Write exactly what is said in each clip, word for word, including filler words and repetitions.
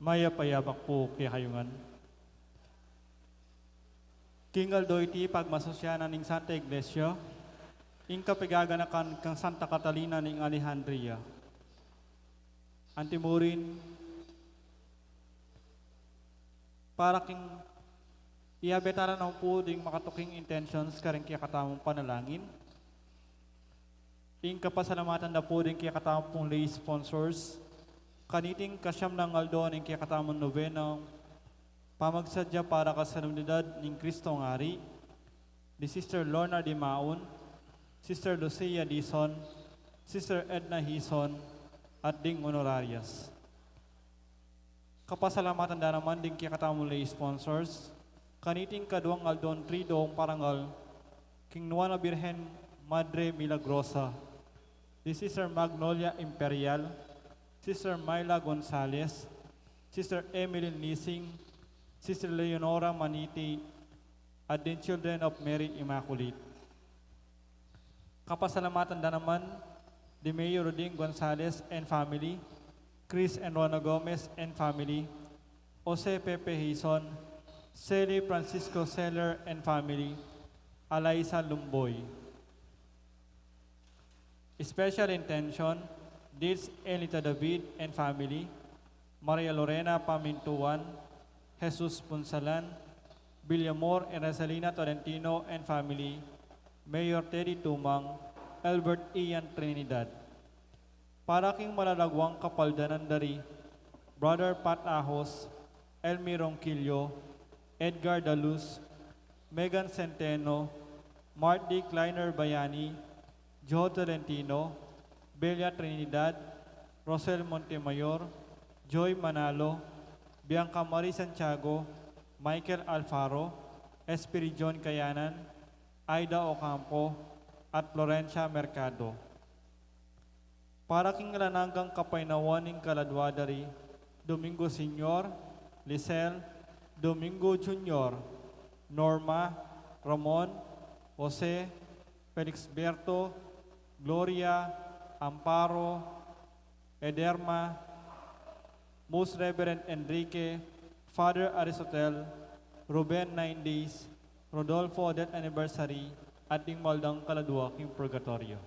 Mayap a yabak pu kekayu ngan. King aldo iti pagmasusyan na ning Santa Iglesia, ing kapaganakan kang Santa Catalina ning Alejandria. Antimurin, para king iabetaran na pu ding makatuking intentions karing kekatamung panalangin. Ing kapasalamatan da pu ding kekatamung lay sponsors, kaniting kasyam nang aldo ning kekatamung nobenang pamagsadya para ka Solemnidad ning Kristong Ari, di Sister Lorna Dimaun, Sister Lucia Dizon, Sister Edna Hizon, at ding honorarias. Kapasalamatan da naman ding kekatamung lay sponsors, kaniting kaduang aldon Triduong Parangal king Nuan a Birhen Madre Milagrosa, di Sister Magnolia Imperial, Sister Myla Gonzalez, Sister Emily Nising, Sister Leonora Maniti, at ding Children of Mary Immaculate. Kapasalamatan da naman di Mayor Rodin Gonzalez and family, Chris and Rona Gomez and family, Jose Pepe Hizon, Sally Francisco Seller and family, Alaisa Lumboy. Special intention, Dids Elita David and family, Maria Lorena Pamintuan, Jesus Punsalan, Villamor and Rosalina Tolentino and family, Mayor Teddy Tumang, Albert Ian Trinidad. Para king malalaguang kapaldanan da ri Brother Pat Ahos, Elmi Ronquillo, Edgar Daluz, Megan Centeno, Marty Kleiner Bayani, Joe Tolentino, Belia Trinidad, Rosel Montemayor, Joy Manalo, Bianca Marie Santiago, Michael Alfaro, Espiridion Kayanan, Aida Ocampo, at Florencia Mercado. Para king alang anggang kapaynawan ning kaladua da ri Domingo Senior, Lisel, Domingo Junior, Norma, Ramon, Jose, Felixberto, Gloria, Amparo, Ederma, Most Reverend Enrique, Father Aristotel, Ruben, nine days, Rodolfo, death anniversary, at ding maaldang kaladua king purgatoryo.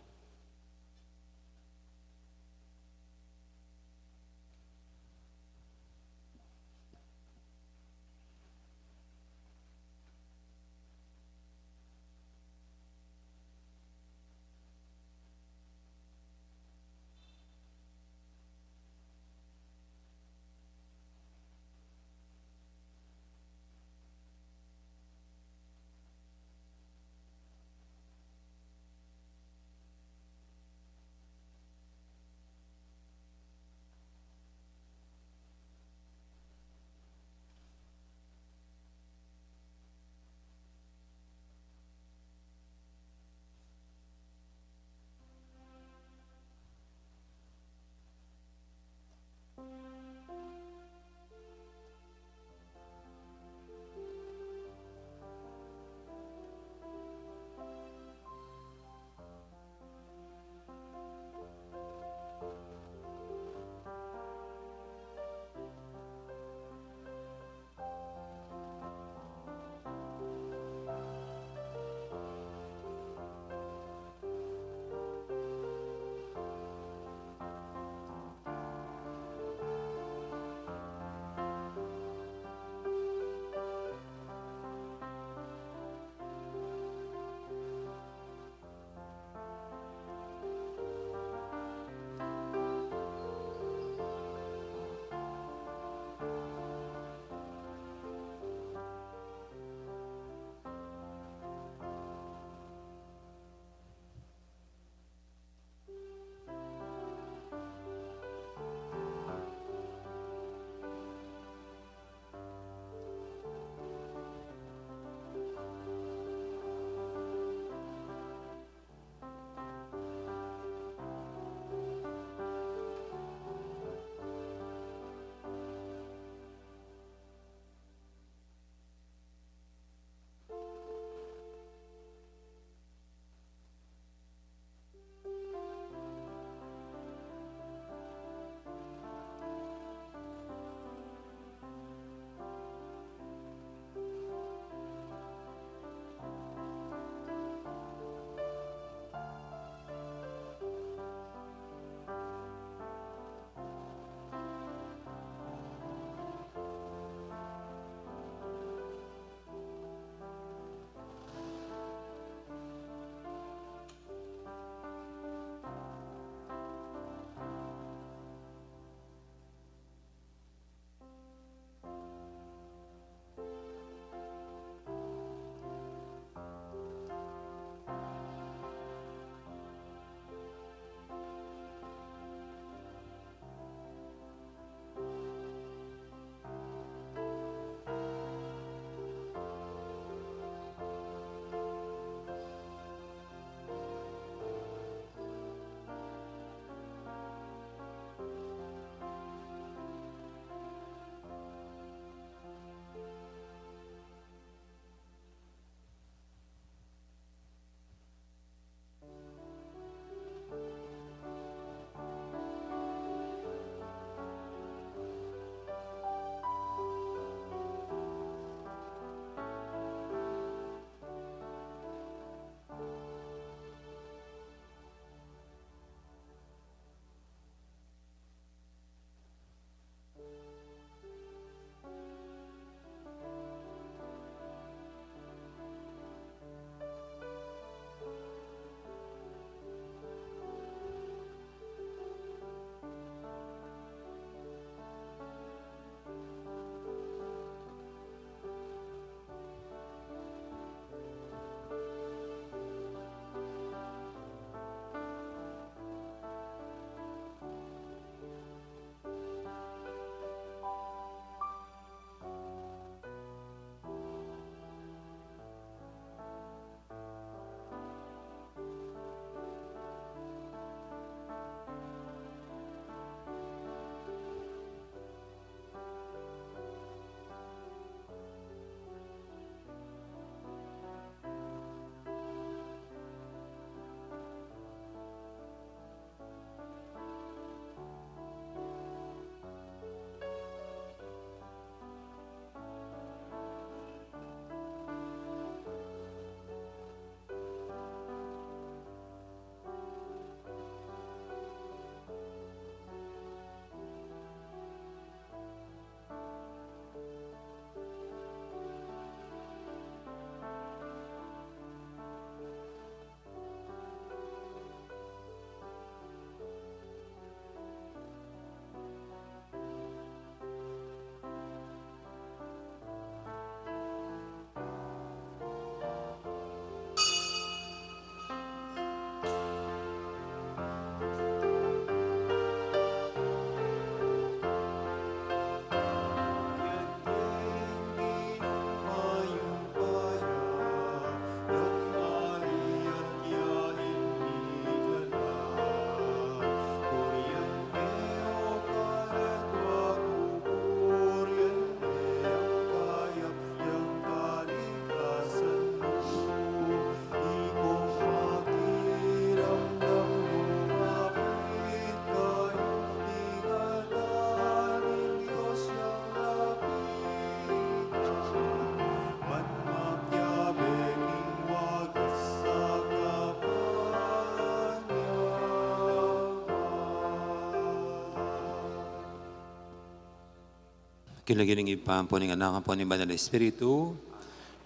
King lagyu ning Ibpa, ampo ning Anak, ampo ning Banal Espiritu.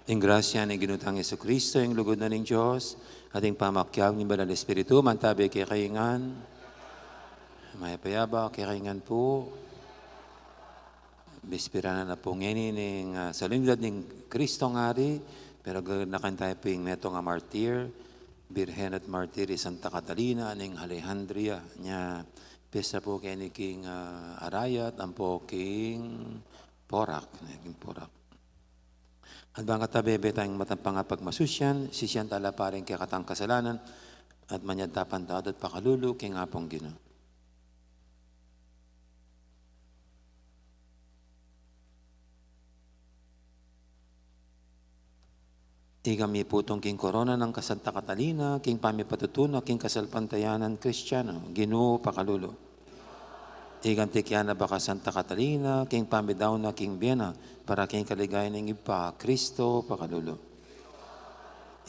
Ing grasya ning Ginu tang Jesucristo, ing lugud na ning Dios, at ing pamakiabe ning Banal Espiritu, mantabe kekayu ngan. Mayap a yabak kekayu ngan pu. Bispera na pu ngeni ning, ah, Solemnidad ning Kristong Ari, pero ganakan tayu pu ing metung a martir, Birhen at Martir i Santa Catalina ning Alejandria, nya piyesta pu keni king, ah, Arayat, ampo king Porac, ne, king Porac. At bang kata bebe tayang matampang a pagmasusyan, sisian tala pa ring kekatang kasalanan, at manyad ta pantawad at pakalulu king Apung Ginu. Ikang miputung king korona nang ka Santa Catalina, king pamipatutu na king kasalpantayanan Kristiano, Ginu, pakalulu. Ikang tikian na ba ka Santa Catalina, king pamidaun na king bie na, para king kaligayan ning Ibpa, Kristo, pakalulu.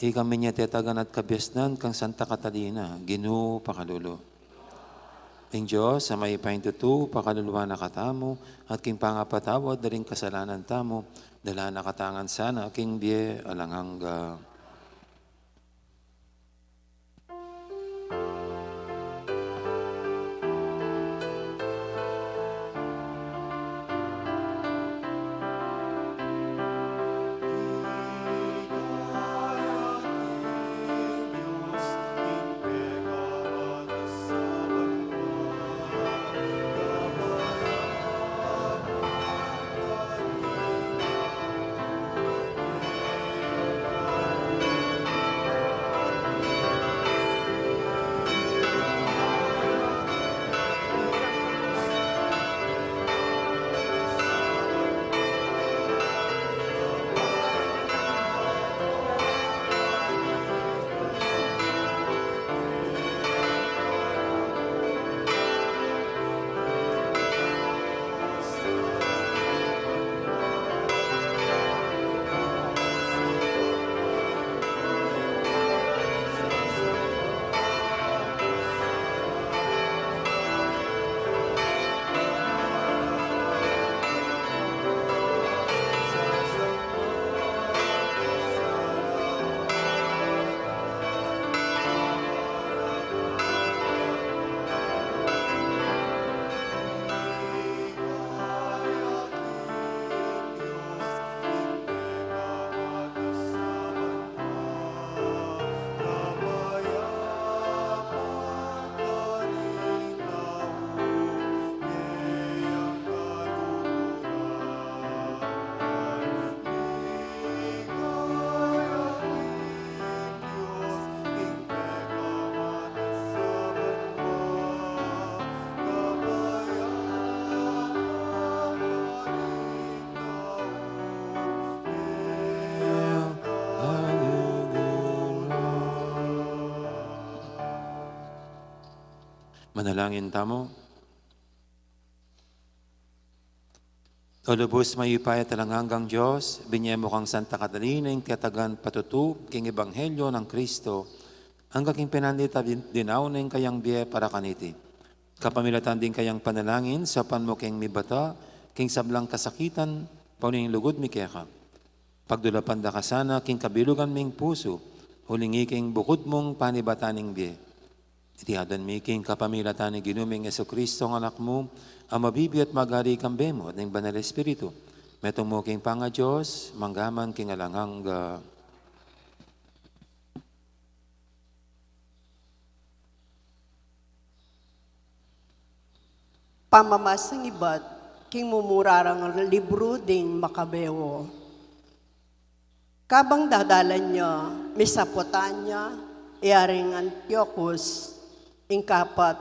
Ikang minyatetagan at kabiasnan kang Santa Catalina, Ginu, pakalulu. Ing Dios a mayupayang tutu, pakaluluan na katamu, at king pangapatawad da ring kasalanan tamu, dala na katamu ngan sana king bie alang angga. Manalangin tamu. O lubus mayupaya at alang anggang Dios, binie mu kang Santa Catalina ing katagan patutu king ebanghelyo nang Kristo, angga king pinanlita din-, dinaun na ing kayang bie para kaniti. Kapamilatan ding kayang panalangin, saupan mu keng mibata king sablang kasakitan, paunun ing lugud mi keka. Pagdulapan da ka sana king kabilugan ming pusu, uling king bukud mung panibatan ning bie. Iti aduan mi king kapamilatan ning Ginu ming Jesucristo, ing Anak mu, a mabibie at magari kambe mu at ning Banal Espiritu, metung mu king pangaDios, mangga man king alang angga. Pamamasang ibat king mumurarang libru ding Makabeo. Kabang dadalan ya, misaputan ya i Aring Antiochus ing Kapat,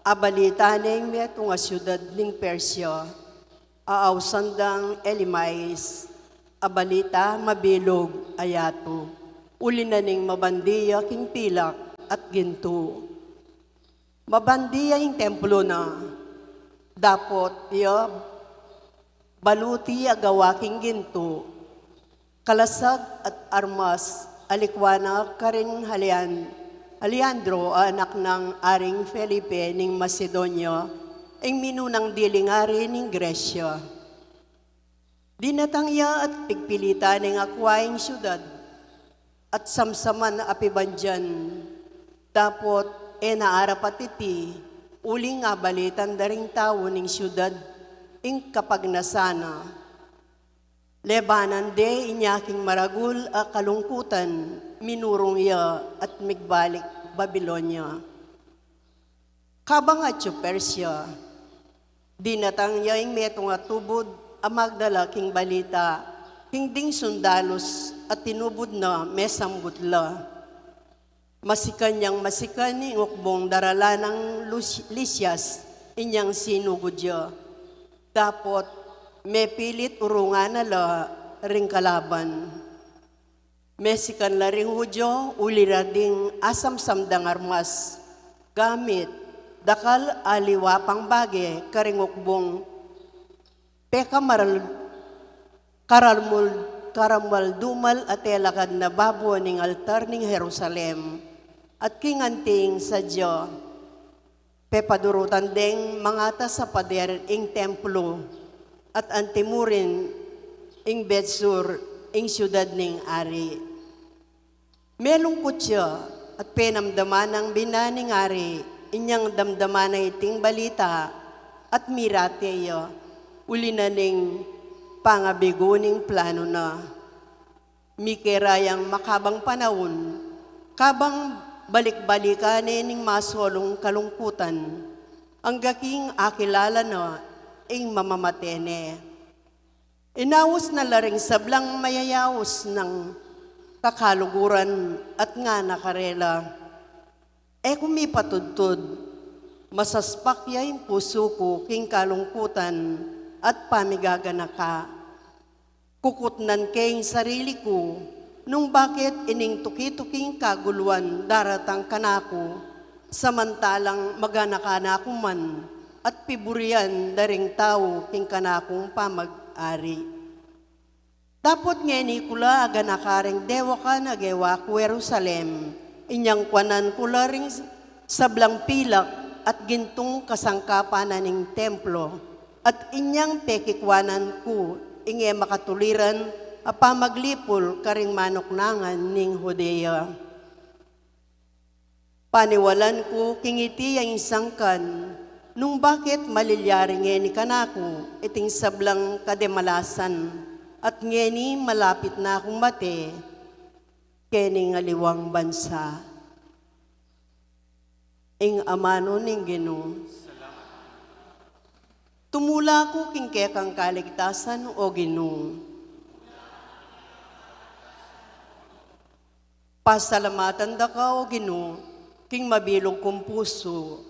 abalita ne ing metung a siudad ning Persia, ausan dang Elymais, abalita mabilug a yatu, uli na ning mabandi ya king pilak at gintu. Mabandi ya ing templo na, dapot ya baluti a gawa king gintu, kalasag at armas, alikwa na karing Alean-, Alejandro a anak nang Aring Felipe ning Macedonia, ing minunang diling ari ning Gresia. Dinatang ya at pigpilitan ning akwa ing siudad, at samsaman a pibandian, dapot e na arapat iti, uling abalitan da ring tau ning siudad ing kapagnasan na. Lebanan de inya king maragul a kalungkutan, minurung ya at migbalik Babilonia. Kabang atyu Persia, dinatang ya ing metung a tubud a magdala king balita king ding sundalus a tinubud na mesambut la. Masikan yang masikan ing ukbung daralan nang Lus-, Lisias inyang sinugud ya. Dapot mepilit urungan na la ring kalaban. Mesikan la ring Judio, uli ra ding asamsam dang armas, gamit dakal a liwa pang bage karing ukbung pekamaral-, karamul-, karamaldumal a telakad na babo ning altar ning Jerusalem, at king anting sadya pepadurutan deng mangatas a pader ing templo, at antimurin ing Betsur, ing siudad ning ari. Melungkut ya, at penamdaman nang bina ning ari inyang damdaman na iting balita, at mirate ya, uli na ning pangabigu ning planu na. Mike ra yang makabang panaun, kabang balik-balikan ne ning masolung kalungkutan, angga king akilala na ing mamamate ne. Inaus na la ring sablang mayayaus nang kakaluguran at ngana karela, "E ku mipatudtud, masaspak ya ing pusu ku king kalungkutan at pamigaganaka. Kukutnan ke ing sarili ku, nung bakit ining tuki-tuking kaguluan daratang kanaku, samantalang maganaka ku man at piburian da ring tau king kanakung pamag-ari. Dapot ngeni ku la aganaka ring dewakan a gewa ku Jerusalem, inyang kuanan ku la ring sablang pilak at gintung kasangkapan na ning templo, at inyang pekikuanan ku ing e makatuliran a pamaglipul karing manuknangan ning Judea." Paniwalan ku king iti a insangkan, nung bakit malilyari ngeni kanaku iting sablang kademalasan, at ngeni malapit na kung mate kening aliwang bansa. Ing amanu ning Ginu. Tumula ku king kekang kaligtasan, O Ginu. Pasalamatan da ka, O Ginu, king mabilug kung pusu.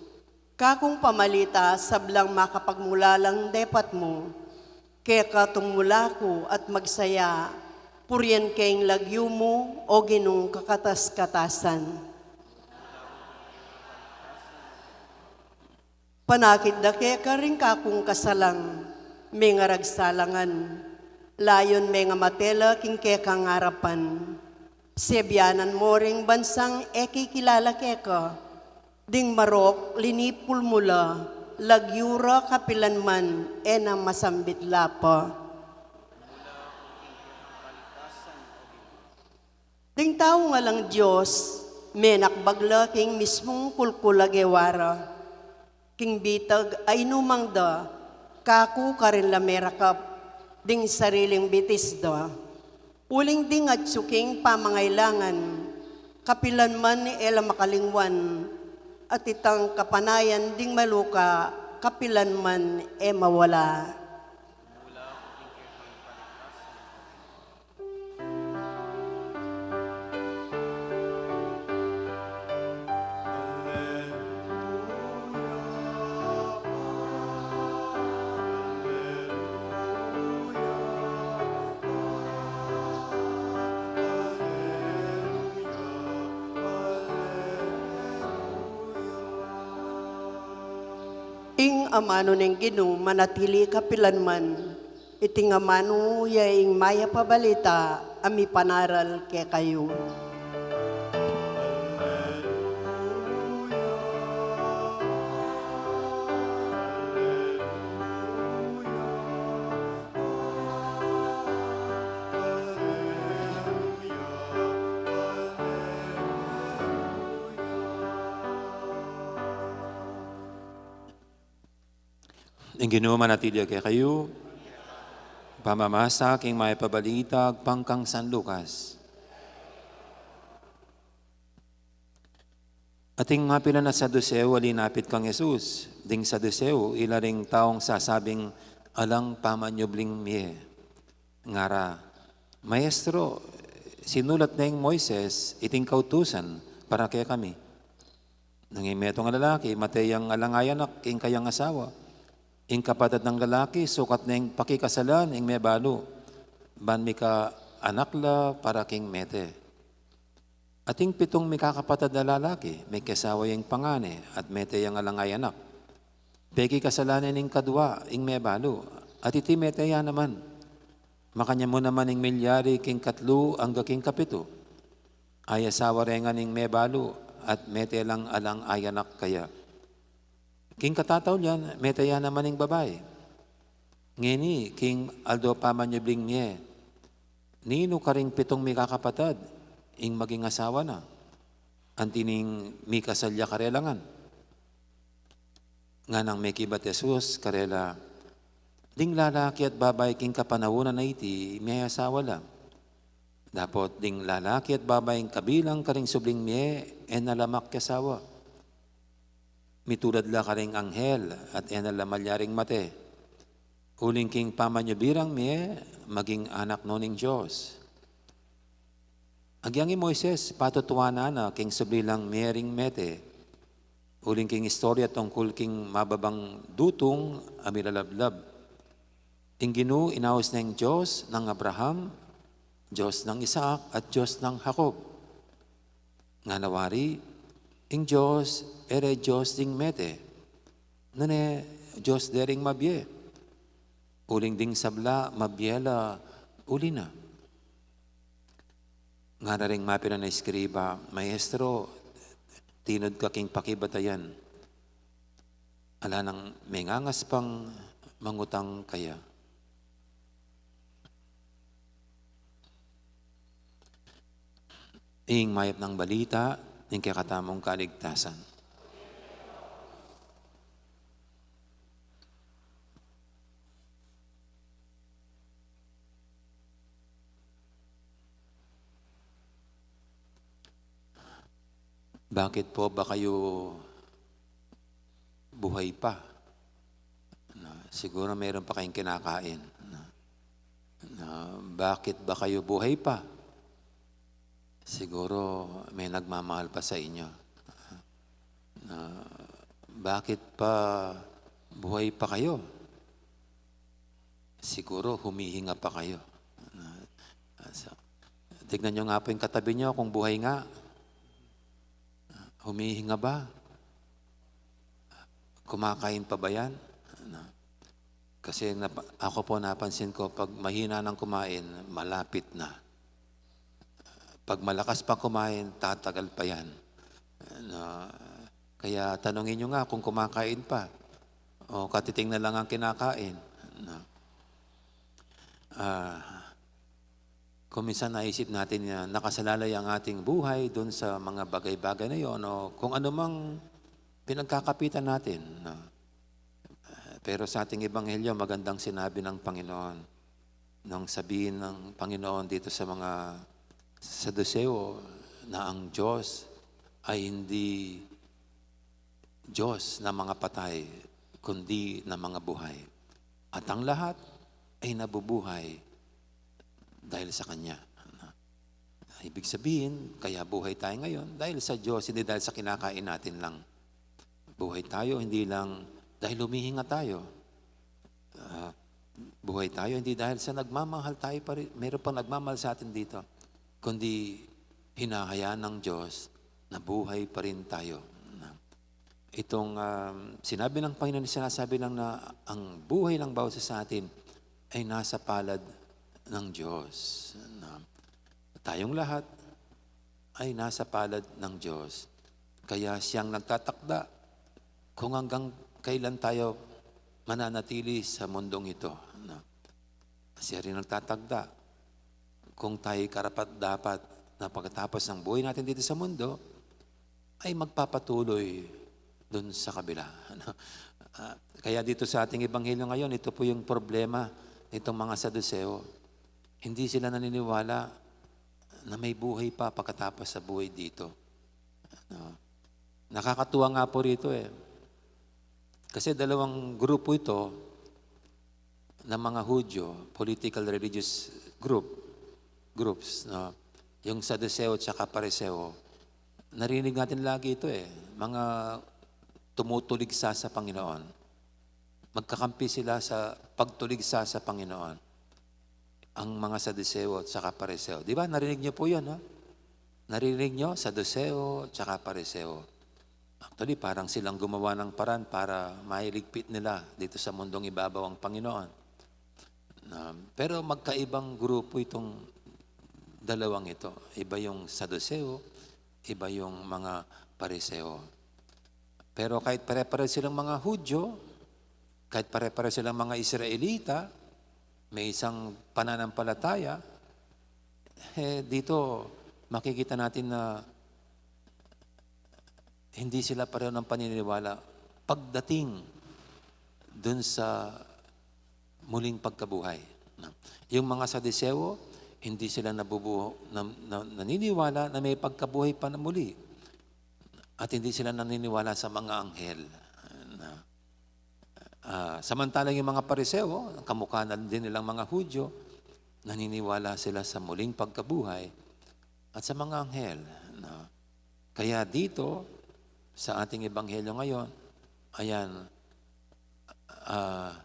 Kakung pamalita sablang makapagmulalang depat mu. Keka tumula ku at magsaya, purian ke ing lagyu mu, O Ginung kakatas-katasan. Panakit da keka ring kakung kasalang, mengaragsalangan. Layun mengamate la king kekang arapan. Sebianan mo ring bansang e kikilala keka. Ding marok linipul mu la, lagyu ra kapilan man e na masambit la pa. Ding taung alang Dios, menakbag la king mismung kulkul a gewa ra. King bitag a inumang da, kaku karin la merakap ding sariling bitis da. Uling ding atsu king pamangailangan, kapilan man e la makalingwan, at itang kapanayan ding maluka, kapilan man e mawala. Ing amanu ning Ginu manatili kapilan man. Iting amanu ya ing mayap a balita a mipanaral kekayu. Ing Ginu manatili ya kekayu. Pamamasa king mayap a balita agpang kang San Lucas. Ating mapilan a Saduseo a linapit kang Jesus. Ding Saduseo, ila ring taung sasabing alang pamanyubling mie. Ngara, "Maestro, sinulat neng Moises iting kautusan para kekami. Nung ing metung a lalaki, mate yang alang anak king kayang asawa, ing kapatad nang lalaki, sukat neng pakikasalan ing mebalu, ban mika anak la para king mete. Ating pitung mikakapatad a lalaki, mekiasawa yang pangane, at mete yang alang anak. Pekikasalan ne ning kadwa ing mebalu, at iti mete ya naman. Makanyan mu naman ing milyari king katlu angga king kapitu. Ay asawa re ngan ing mebalu, at mete lang alang anak kaya. King katataulian, mete ya naman ing babai. Ngeni, king aldo pamanyubling mie, ninu karing pitung mikakapatad ing maging asawa na, anti ning mikasal ya karela ngan?" Nganang mekibat Jesus karela, "Ding lalaki at babai king kapanahunan a iti, miyasawa la. Dapot ding lalaki at babai ing kabilang karing subling mie, e na la makiasawa. Mitulad la karing anghel, at e na la malyaring mate. Uling king pamanyubli rang mie, maging anak no ning Dios. Agyang i Moises, patutuanan na king subli lang mie ring mete. Uling king istorya tungkul king mababang dutung a milalablab, ing Ginu inaus neng Dios nang Abraham, Dios nang Isaac, at Dios nang Jacob. Ngana wari, ing Dios, e re Dios ding mete, nune Dios de ring mabie. Uling ding sabla, mabie la uli na." Ngana ring mapilan a eskriba, "Maestro, tinud ka king pakibatayan. Ala nang mengangas pang mangutang kaya." Ing mayap nang balita ning kekatamung kaligtasan. Bakit po ba kayo buhay pa? Na, siguro meron pa kayong kinakain. Na, na, bakit ba kayo buhay pa? Siguro may nagmamahal pa sa inyo. Na, bakit pa buhay pa kayo? Siguro humihinga pa kayo. Na, so, tignan nyo nga po yung katabi nyo kung buhay nga. Humihinga ba? Kumakain pa ba yan? Ano? Kasi napa-, ako po, napansin ko, pag mahina nang kumain, malapit na. Pag malakas pa kumain, tatagal pa yan. Ano? Kaya tanungin nyo nga kung kumakain pa. O katitingnan lang ang kinakain. Ano? Ah, Kung minsan naisip natin na nakasalalay ang ating buhay dun sa mga bagay-bagay na yon o kung anumang pinagkakapitan natin, no? Pero sa ating ebanghelyo, magandang sinabi ng Panginoon. Nung sabihin ng Panginoon dito sa mga Saduseo na ang Diyos ay hindi Diyos ng mga patay, kundi ng mga buhay. At ang lahat ay nabubuhay dahil sa Kanya. Ibig sabihin, kaya buhay tayo ngayon dahil sa Diyos, hindi dahil sa kinakain natin lang. Buhay tayo, hindi lang dahil humihinga tayo. Ah, buhay tayo, hindi dahil sa nagmamahal tayo pa rin, meron pang nagmamahal sa atin dito, kundi hinahayaan ng Diyos na buhay pa rin tayo. Itong, um, sinabi ng Panginoon, sinasabi lang na ang buhay ng bawat isa sa atin ay nasa palad ng Diyos. Na tayong lahat ay nasa palad ng Diyos. Kaya siyang nagtatakda kung hanggang kailan tayo mananatili sa mundong ito. Na siya rin nagtatagda kung tayo'y karapat-dapat na pagkatapos ng buhay natin dito sa mundo, ay magpapatuloy dun sa kabila. Ano? Ah, kaya dito sa ating ebanghelyo ngayon, ito po yung problema nitong mga Saduseo. Hindi sila naniniwala na may buhay pa pagkatapos sa buhay dito. Ano? Nakakatuwa nga po rito eh. Kasi dalawang grupo ito ng mga Hudyo, political religious group, groups, no? Yung Saduseo at saka Pariseo, narinig natin lagi ito eh, mga tumutuligsa sa Panginoon. Magkakampi sila sa pagtuligsa sa Panginoon. Ang mga Saduseo at saka Pariseo. Di ba? Narinig niyo po yun, ha? Narinig niyo? Saduseo at saka Pariseo. Actually, parang silang gumawa ng paraan para mailigpit nila dito sa mundong ibabaw ang Panginoon. Na, pero magkaibang grupo itong dalawang ito. Iba yung Saduseo, iba yung mga Pariseo. Pero kahit pare-pareho silang mga Hudyo, kahit pare-pareho silang mga Israelita, may isang pananampalataya, eh, dito makikita natin na hindi sila pareho ng paniniwala pagdating dun sa muling pagkabuhay. No? Yung mga Saduseo, hindi sila nabubuho, na, na, naniniwala na may pagkabuhay pa na muli. At hindi sila naniniwala sa mga anghel. No? Ah, samantalang yung mga Pariseo, kamukha na din nilang mga Hudyo, naniniwala sila sa muling pagkabuhay at sa mga anghel. No? Kaya dito, sa ating ebanghelyo ngayon, ayan, ah,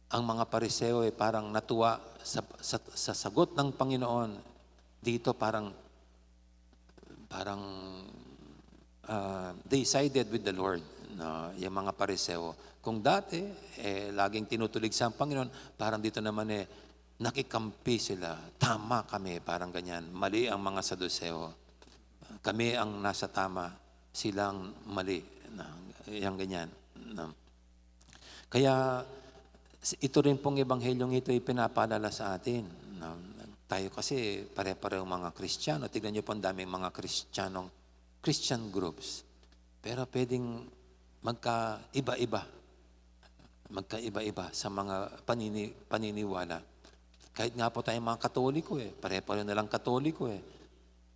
ang mga Pariseo ay parang natuwa sa, sa, sa sagot ng Panginoon dito, parang, parang, ah, they sided with the Lord, no? Yung mga Pariseo. Kung dati, eh, laging tinutuligsa ang Panginoon, parang dito naman eh, nakikampi sila. "Tama kami," parang ganyan. "Mali ang mga Saduseo. Kami ang nasa tama, silang mali." Na, yang ganyan. Na. Kaya, s-, ito rin pong ebanghelyong ito ay pinapaalala sa atin. Na, tayo kasi pare-parehong mga Kristiyano. Tignan niyo po, ang daming mga Kristiyanong, Christian groups. Pero pwedeng magkaiba-iba. Magkaiba-iba sa mga panini-, paniniwala. Kahit nga po tayong mga Katoliko eh, pare-pareho na lang Katoliko eh.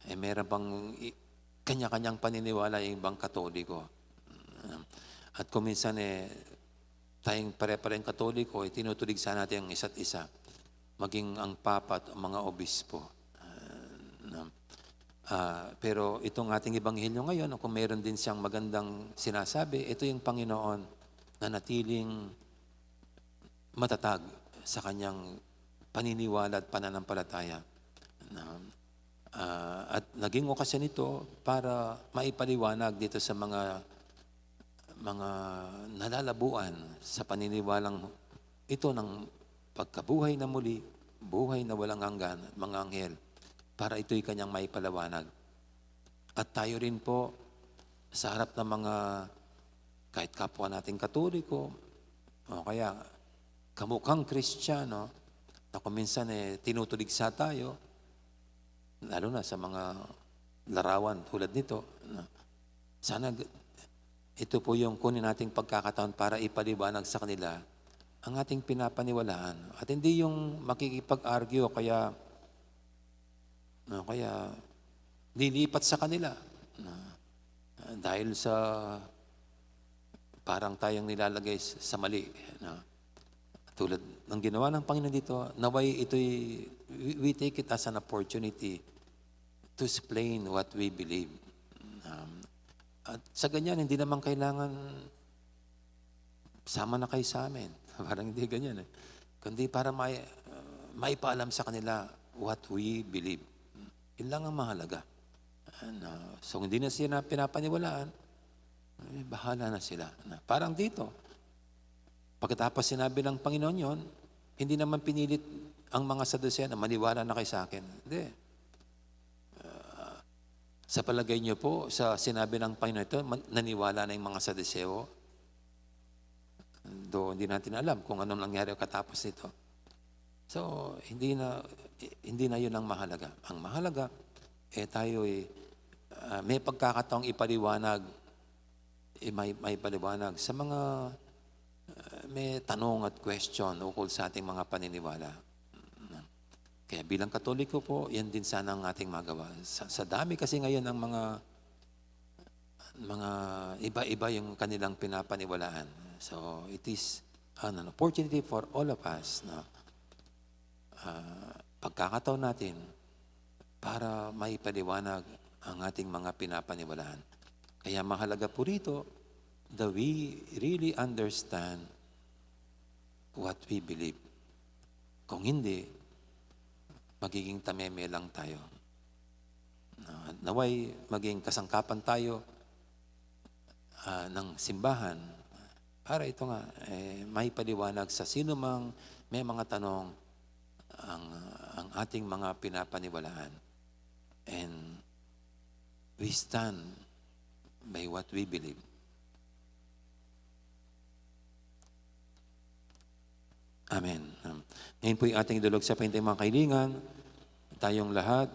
Eh, meron pang i-, kanya-kanyang paniniwala yung ibang Katoliko. At kung minsan eh, tayong pare-parehong Katoliko, eh, tinutuligsa natin ang isa't isa. Maging ang Papa at ang mga obispo. Ah, no? Ah, pero itong ating ebanghelyo ngayon, kung meron din siyang magandang sinasabi, ito yung Panginoon na natiling matatag sa kanyang paniniwala at pananampalataya. Na, ah, at naging okasyon ito para maipaliwanag dito sa mga, mga nalalabuan sa paniniwalang ito ng pagkabuhay na muli, buhay na walang hanggan, at mga anghel, para ito'y kanyang maipaliwanag. At tayo rin po, sa harap ng mga, kahit kapwa nating Katoliko, o kaya kamukhang Kristiyano, na kung minsan eh, tinutuligsa tayo, lalo na sa mga larawan tulad nito, no? Sana g-, ito po yung kunin nating pagkakataon para ipaliwanag sa kanila ang ating pinapaniwalaan. At hindi yung makikipag-argue o kaya, no, kaya lilipat sa kanila. No? Ah, dahil sa parang tayong nilalagay s-, sa mali. No? Tulad ng ginawa ng Panginoon dito, naway ito'y, we, we take it as an opportunity to explain what we believe. Um, at sa ganyan, hindi naman kailangan sama na kayo sa amin. Parang hindi ganyan eh. Kundi para may, uh, maipaalam sa kanila what we believe. Yun lang ang mahalaga. And, uh, so, hindi na sila pinapaniwalaan, eh, bahala na sila. Na, parang dito, pagkatapos sinabi ng Panginoon yon, hindi naman pinilit ang mga Saduseo na maniwala na kayo sa akin. Hindi. Ah, sa palagay niyo po, sa sinabi ng Panginoon ito, man-, naniwala na yung mga Saduseo? Do, hindi natin alam kung anong nangyari katapos nito. So, hindi na, hindi na yun ang mahalaga. Ang mahalaga, eh, tayo ay, ah, may pagkakataong ipaliwanag, eh, may, may paliwanag sa mga may tanong at question ukol sa ating mga paniniwala. Kaya bilang Katoliko po, yan din sana ang ating magawa. Sa, sa dami kasi ngayon ng mga, mga iba-iba yung kanilang pinapaniwalaan. So, it is an opportunity for all of us, no? Ah, pagkakataon natin para maipaliwanag ang ating mga pinapaniwalaan. Kaya mahalaga po rito that we really understand what we believe. Kung hindi, magiging tameme lang tayo. Na-, naway maging kasangkapan tayo, ah, ng simbahan para ito nga, eh, maipaliwanag sa sino mang may mga tanong ang, ang ating mga pinapaniwalaan. And we stand by what we believe. Amen. Um, ngayon po'y ating idulog sa paintay mga kailingan, tayong lahat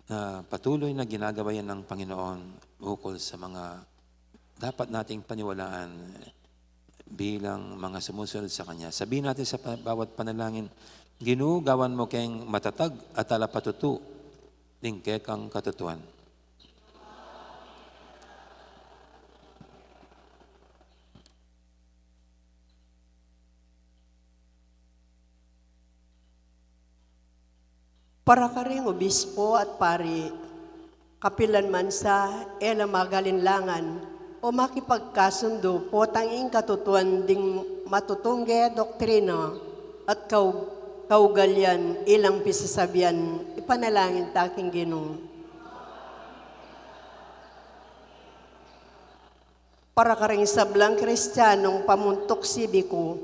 na patuloy na ginagawa yan ng Panginoon ukol sa mga dapat nating paniwalaan bilang mga sumusunod sa Kanya. Sabihin natin sa pa-, bawat panalangin, "Ginu, gawan mo keng matatag at talapatutu ning kekang katutuan." Para karing obispo at pari, kapilan man sa e la magalinlangan o makipagkasundu potang ing katutuan ding matutungge doktrina at kau-, kaugalian ilang pisasabian, ipanalangin ta king Ginu. Para karing sablang Kristianong pamuntuk sibiku,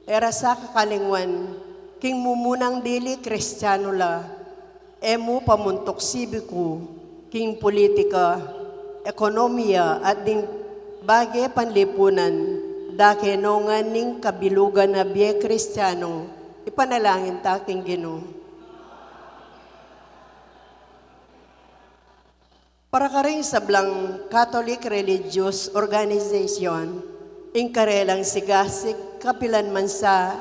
e ra sa kakalingwan king mumunang dili Kristiano la, e mu pamuntuk sibiku king pulitika, ekonomiya at ding bage panlipunan, da kenu ngan ning kabilugan a bie Kristiano, ipanalangin ta king Ginu. Para karing sablang Catholic Religious Organization, ing karelang sigasig kapilan man sa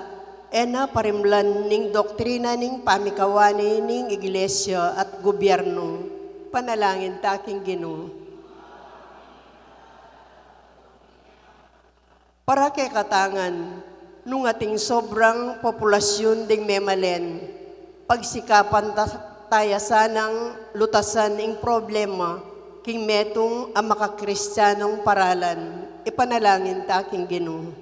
e na parimlan ning doktrina ning pamikawani ning Iglesia at gobyerno, panalangin ta king Ginu. Para kekatang nung ating sobrang populasyun ding memalen, pagsikapan ta-, taya sanang lutasan ing problema king metung a makakristianong paralan, ipanalangin ta king Ginu.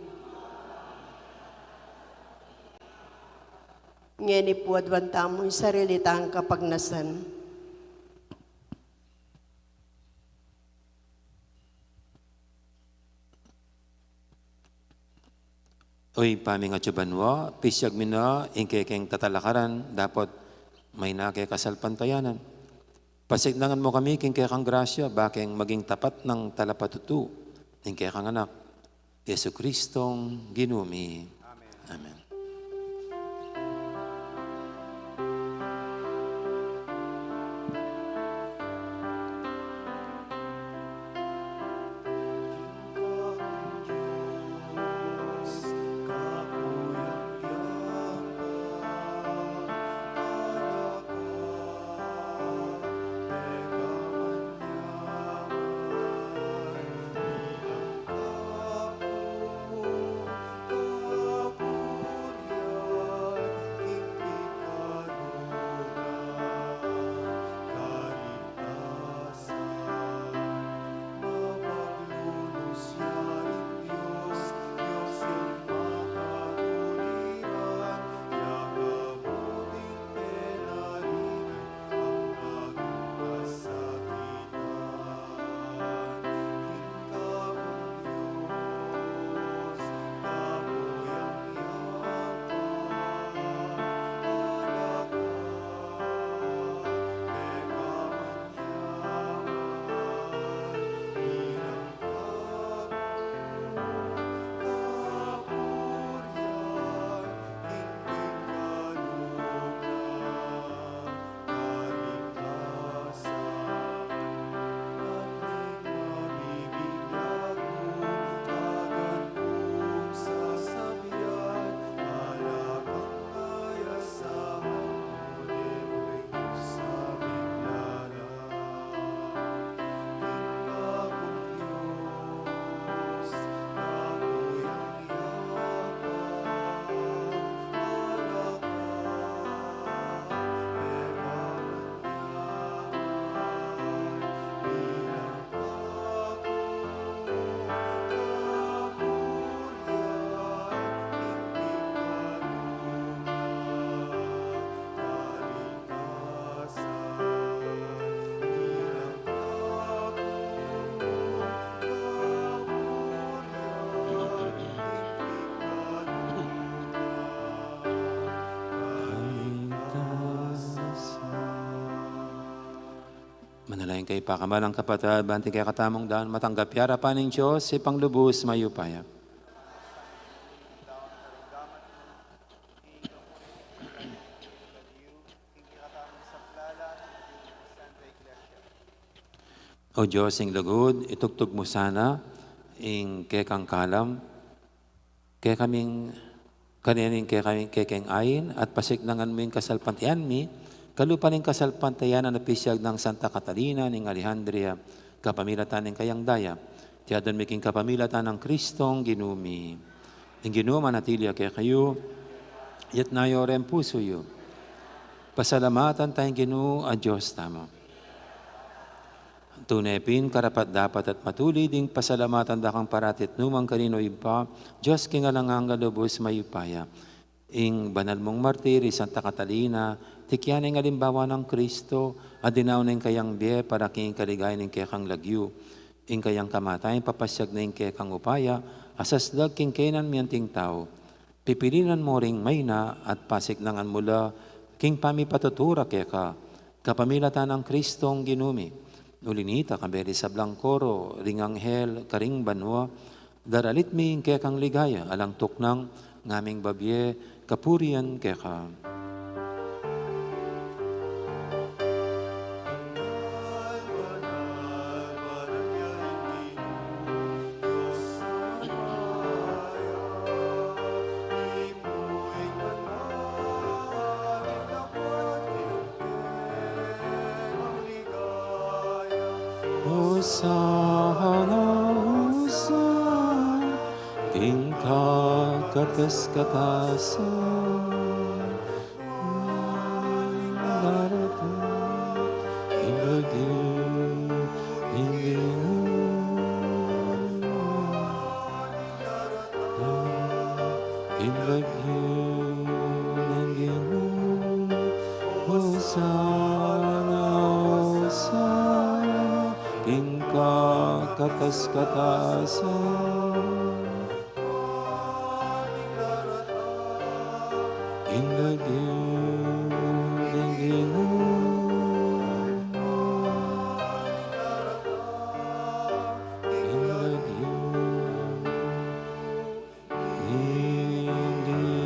Ngeni pu aduan tamu ing sarili tang kapagnasan. O Ibpa mi a atsu banua, pisyag mi na ing kekeng tatalakaran dapot mayna ke kasalpantayanan. Pasiknangan mu kami king kekang grasya, bakeng maging tapat nang talapatutu ning kekang Anak, Jesucristong Ginu mi. Amen. Amen. Kaya ipakamalan, kapatad, ban king kekatamung daun matanggap ya arapan ning Dios, Ibpang lubus mayupaya. O Dios ning lugud, itugtug mu sana ing kekang kalam kekaming, kareng kekaming kekeng ain, at pasiknangan mu ing kasalpantayanan mi, kalupa ning kasalpantayanan a pisiag nang Santa Catalina ning Alejandria, kapamilatan ning kayang daya. Iti adwan mi king kapamilatan nang Kristong Ginu mi. Ing Ginu manatili ya kekayu, iyatas yu ring pusu yu. Pasalamatan taya ing Ginu a Dios tamu. Tune pin karapat-dapat at matulid ing pasalamatan da kang parati at nukarin man, O Ibpa, Dios king alang angga, lubus mayupaya. Ing banal mung martir, i Santa Catalina, tikyan ing alimbawa nang Kristo, a dinaun ing kayang bie para king kaligayan ning kekang lagyu. Ing kayang kamatayan papasiag na ing kekang upaya a saslag king kainan mi anting tau. Pipilinan mu ring maina at pasiknangan mu la king pamipatutura keka, kapamilatan nang Kristong Ginu mi. Uli na nita, kayabe ring sablang koro ring anghel karing banua, daralit mi ing kekang ligaya, alang tuknang ngaming babie kapurian keka. Hosana, Hosana, king kakatas-katasan. Darating ing lagyu ning Ginu. Ing lagyu ning Ginu. Hosana, Hosana, king kakatas-katasan. Ing lagyu ning Ginu. Ing lagyu ning Ginu.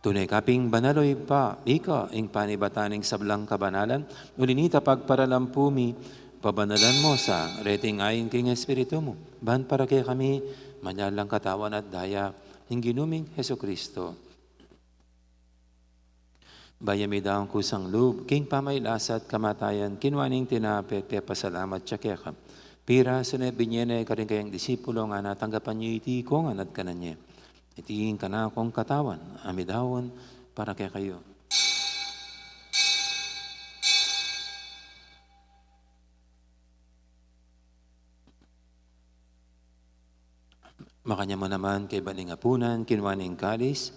Tune ka pin banal, o Ibpa, ika ing panibatan ning sablang kabanalan, uli na nita pagparalampu mi, pabanalan mu sa reting ain king Espiritu mu, ban para kekami maging katawan at daya ning Ginu ming Jesucristo. Bayu mi daun kusang lub, king pamagkasakit at kamatayan, kinua ne ing tinape, pepasalamat ya keka. Pirasu ne, binie ne karing kayang disipulo, ngana, tanggapan ye iti ikayu ngan at kanan ye. Iti ing kanakung katawan, a midaun para kekayu. Makanyan mu naman kaybat ning apunan, kinua ne ing kalis,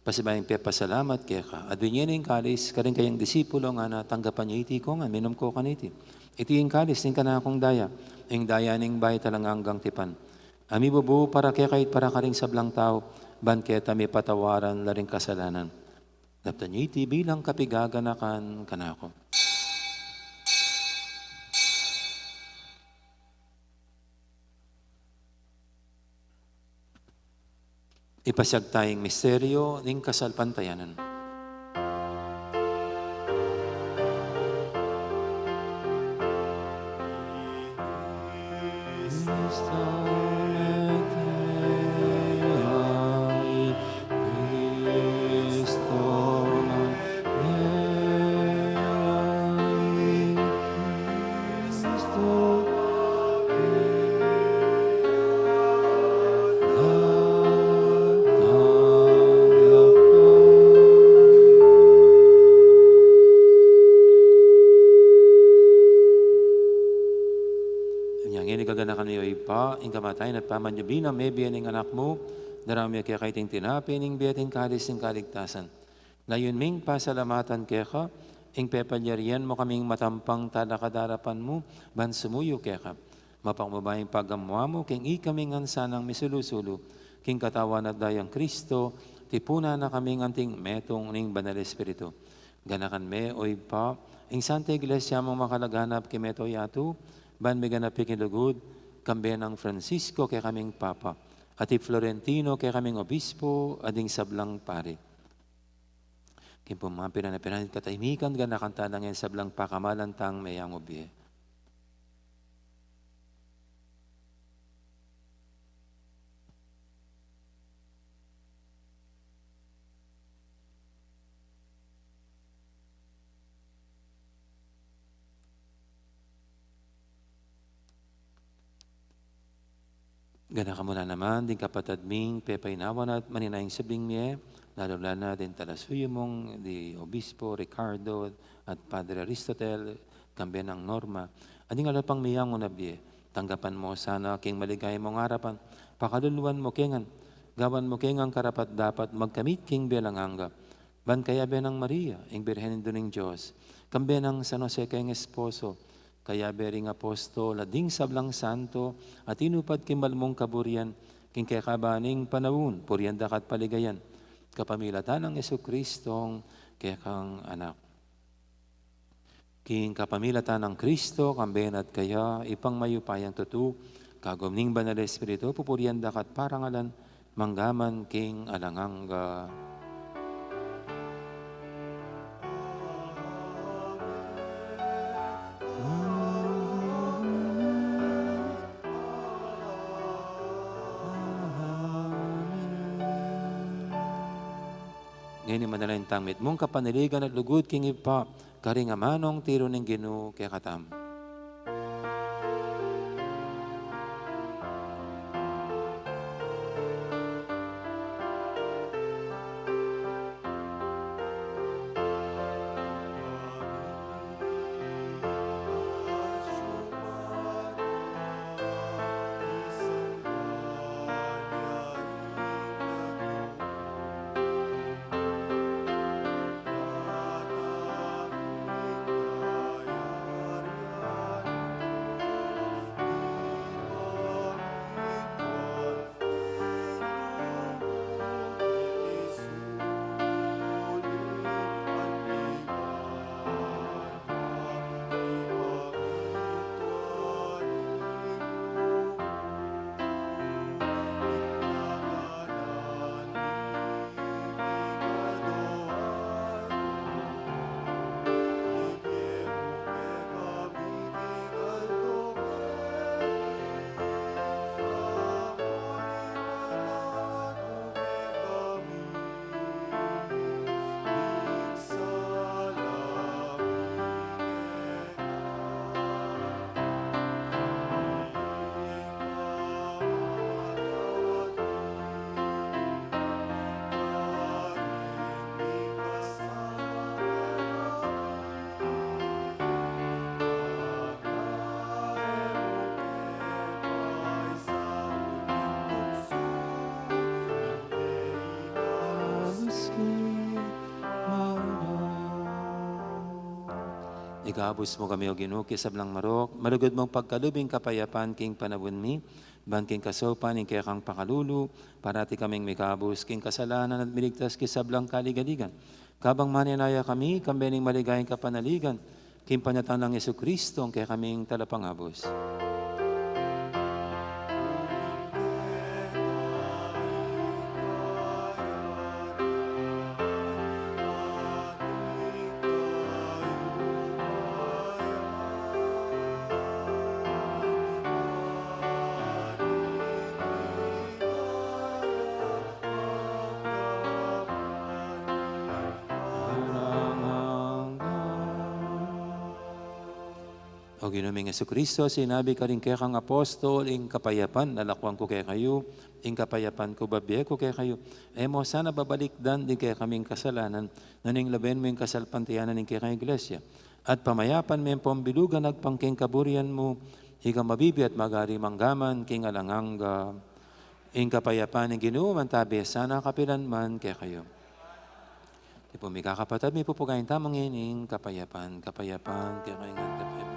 pasibayu yang pepasalamat keka, at binie ne ing kalis karing kayang disipulo, ngana, tanggapan ye iti ikayu ngan, minum kayu kaniti. Iti ing kalis ning kanakung daya, ing daya ning bayu at alang anggang tipan, a mibubu para kekayu at para karing sablang tau, ban keta mipatawaran la ring kasalanan. Daptan ye iti bilang kapaganakan kanaku. Ipasiag taya ing misteryu ning kasalpantayanan. Inya ngeni, kaganakan mi, o Ibpa, ing kamatayan at pamanyubli nang mebie ning Anak mu, daraun mi keka iting tinape ning bie at ing kalis ning kaligtasan. Layun ming pasalamatan keka ing pepalyarian mu kaming matampang talakad king arapan mu, ban sumuyu keka. Mapakubaya ing pagamu mu, king ikami ngan sanang misulu-sulu king katawan at dayang Kristo, tipunan na kaming anting metung ning Banal Espiritu. Ganakan me, o Ibpa, ing Santa Iglesia mung makalaganap king mabilug a yatu, ban miganap ya king lugud, kambe nang Francisco kekaming Papa, at i Florentino kekaming Obispo, at ding sablang pari. King pamampinan a pinan katahimikan, ganakan tala ngan ing sablang pakamalan tang meyang bie. Ganakan mu la naman ding kapatad ming pepainawa na at maninayang subling mie, lalu na ding talasuyu mung di Obispo Ricardo at Padre Aristotel, kambe nang Norma, at ding ala pang meyang bie. Tanggapan mu sana king maligaya mung arapan, pakaluluan mu kami ngan, gawan mu kaming karapat-dapat magkamit king bie alang angga. Ban kayabe nang Maria, ing Birhen Indu ning Dios, kambe nang San Jose kayang esposo, kayabe ring apostol, at ding sablang santo, a tinupad king mal mung kaburian, king kekaban ning panaun, purian da ka at paligayan, kapamilatan nang Jesucristong kekang Anak. King kapamilatan nang Kristo, kambe na at kaya, Ibpang mayupayang tutu, kagum ning Banal Espiritu, pupurian da ka at parangalan, mangga man king alang angga. Ngeni manalangin tang mitmung kapanaligan at lugud king Ibpa, karing amanung tiru ning Ginu kekatamu. Ikabus mu kami, O Ginu, king sablang marok, malugud mung pagkalub ing kapayapan king panaun mi, ban king kasaupan ning kekang pakalulu, parati kaming mikabus king kasalanan at miligtas king sablang kaligaligan. Kabang manenaya kami, kambe ning maligayang kapanaligan, king panyatang nang Jesucristo, ing kekaming Talapangabus. O Ginu ming Jesucristo, sinabi ka karing kekang apostol, ing kapayapan lalakwan ku kekayu, ing kapayapan ku babie ku kekayu. E mu sana babalikdan ding kekaming kasalanan, nune lawen mu ing kasalpantayanan ning kekang Iglesia. At pamayapan me ampong bilugan agpang king kaburian mu, ikang mabibie at magari mangga man king alang angga. Ing kapayapan ning Ginu mantabi sana kapilan man kekayu. Tipun mi kakapatad, mipupugayan tamu ngening kapayapan, kapayapan, kekayu ngan kapayapan.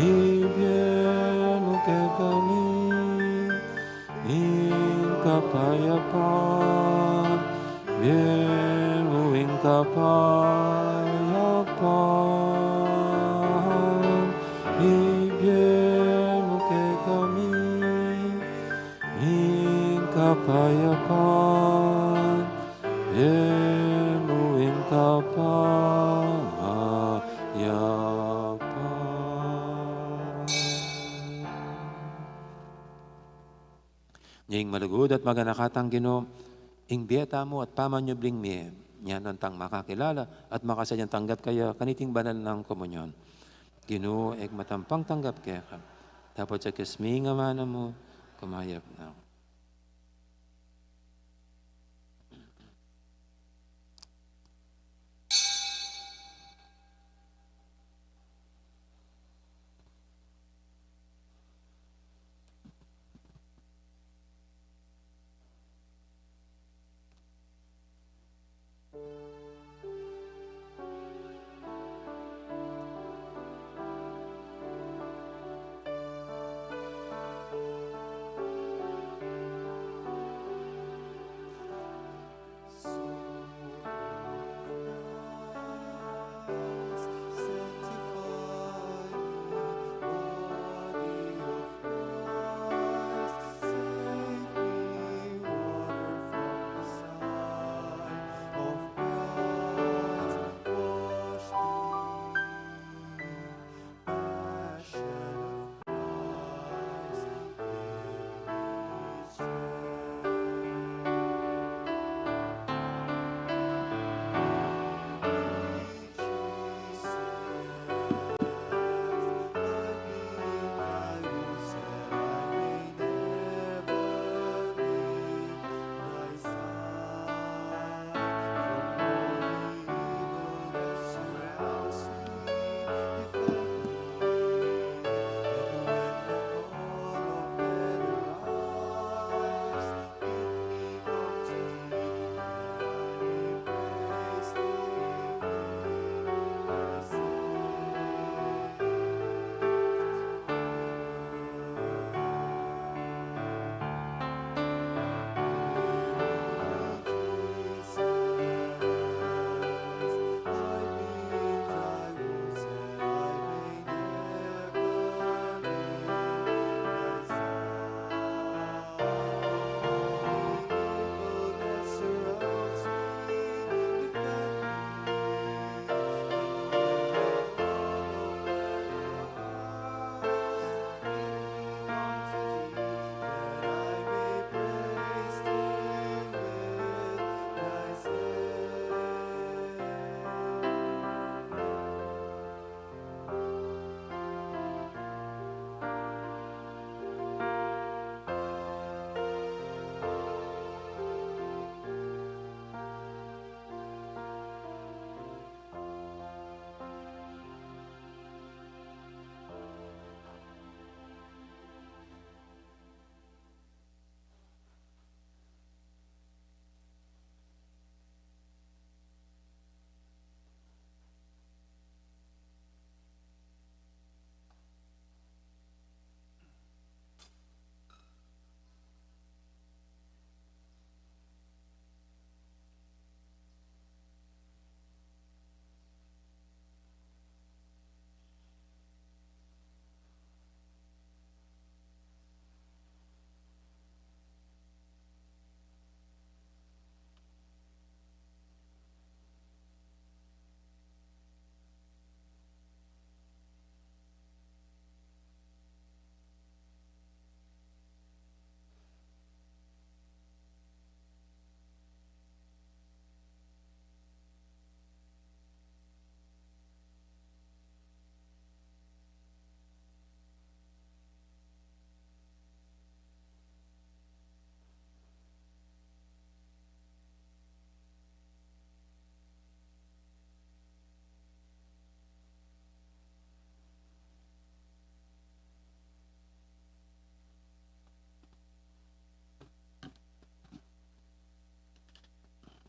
Ibie mu kekami ing kapayapan, ibie mu ing kapayapan, ibie mu kekami ing kapayapan, ibie mu ing kapayapan. Ing malugud at maganaka tang Ginu, ing bie tamu at pamanyubling mie, nya nu tang makakilala at makasadyang tanggap kaya kaniting banal nang komunyon. Ginu, e ku matampang tanggap keka, dapot sa king amanu mu, kumayap na ku.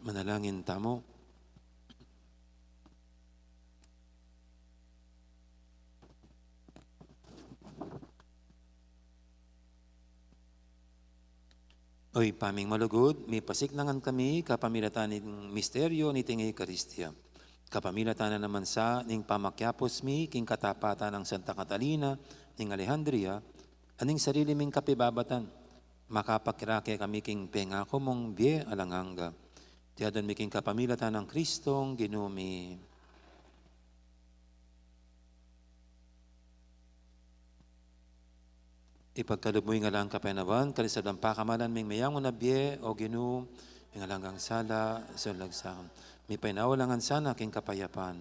Manalangin tamu. O Ibpa ming malugud, mipasiknangan kami kapamilatan ning misteryo niting Eukaristia. Kapamilatan na naman sa ning pamakiapus mi king katapatan nang Santa Catalina ning Alejandria, aning sarili ming kapibabatan, makapakirake kami king pengaku mung bie alang angga. Iti adwan mi king kapamilatan nang Kristong Ginu mi. Ipagkalub mu ing alang kapaynawan, karing sablang pakamalan ming meyang na bie, o Ginu, ing alang anggang sala, sullag sa. Mipaynawa la ngan sana king kapayapan.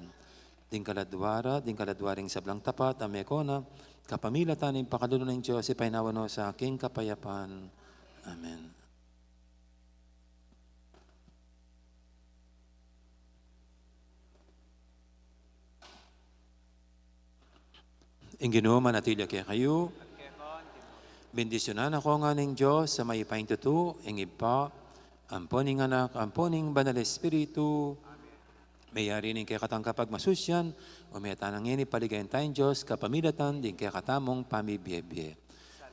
Ding kaladwa ra, ding kaladwa ring sablang tapat, a meko na, kapamilatan ning pakalulu ning Dios, ipaynawa no sa king kapayapan. Amen. Ing Ginu manatili kekayu. Bendisyunan na kayu ngan ning Dios a mayupayang tutu, ing Ibpa, ampo ning Anak, ampo ning Banal Espiritu. Meyari ning kekatang kapagmasusian, ume tana ngeni king paligayan tang Dios, kapamilatan ding kekatamung pamibiebie.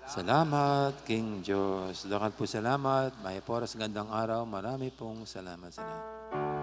Salamat king Dios. Dakal pung salamat, mayap a oras, gandang araw, marami pung salamat sa lahat.